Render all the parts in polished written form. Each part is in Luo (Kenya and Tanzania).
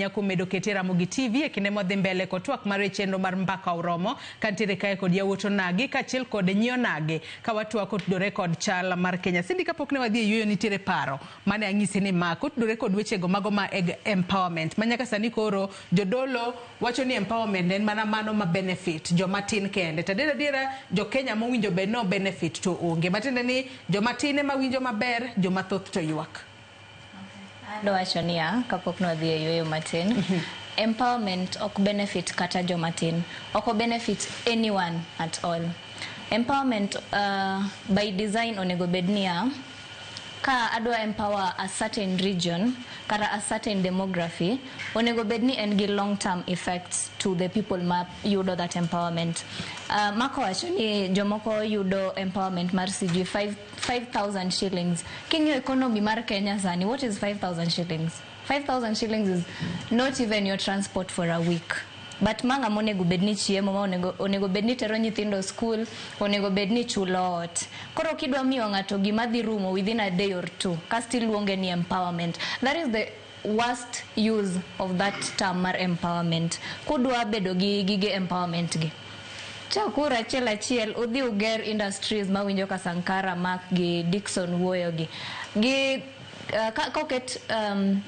Kuom medo kete Ramogi TV e kinde modhi mbele kod twak mar e chenro mar Mbaka Oromo, kantiere kae kod yawuot onagi kaachiel kod nyi onagi ka watwak kotudore kod chal mar Kenya. Cindy, kapok ne wadhi e yueyo, nitiere paro mane anyisi ni ma kotudore kod wechego mago ma eg empowerment ma nyaka sani koro jodolo wacho ni empowerment en mana mano ma benefit joma tin kende. To adier adiera, jo Kenya mowinjo bed no benefit to onge. Matiende ni joma tin ema winjo maber, joma thoth to ywak. Adwa wacho niya, kapok ne wadhi e yueyo matin, empowerment ok benefit kata joma tin. Ok o benefit anyone at all. Empowerment by design onego bed niya, ka adwa empower a certain region kata a certain demography, onego bed ni en gi long term effects to the people ma yudo that empowerment. Mako wacho ni jomoko yudo empowerment mar sijui 5,000 shillings. King'iyo economy mar Kenya sani, what is 5,000 shillings? 5,000 shillings is not even your transport for a week. But ma ng'ama onego bed ni chiemo, ma onego bed ni tero nyithindo school, onego bed ni chulo ot. Koro kidwa miyo ng'ato gima dhi rumo within a day or two, kasto iluonge ni empowerment. That is the worst use of that term mar empowerment. Kudwa bedo gi gige empowerment gi, chakuru achiel achiel udhi uger industries mawinjo ka Sankara, Mark gi Dixon wuoyo gi. Gi koket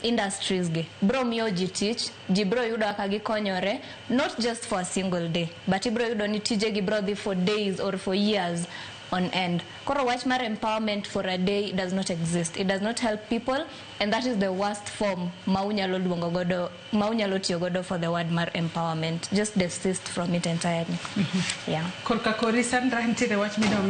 industries gi bro miyo ji tich, ji bro yudo kaka gikonyore, not just for a single day, but ibro yudo ni tije gi bro dhi for days or for years on end. Koro wach mar empowerment for a day does not exist. It does not help people, and that is the worst form ma unyalo luongo godo, ma unyalo tiyo godo for the word mar empowerment. Just desist from it entirely. Yeah. Korka kori, Sandra, nitiere wach midwa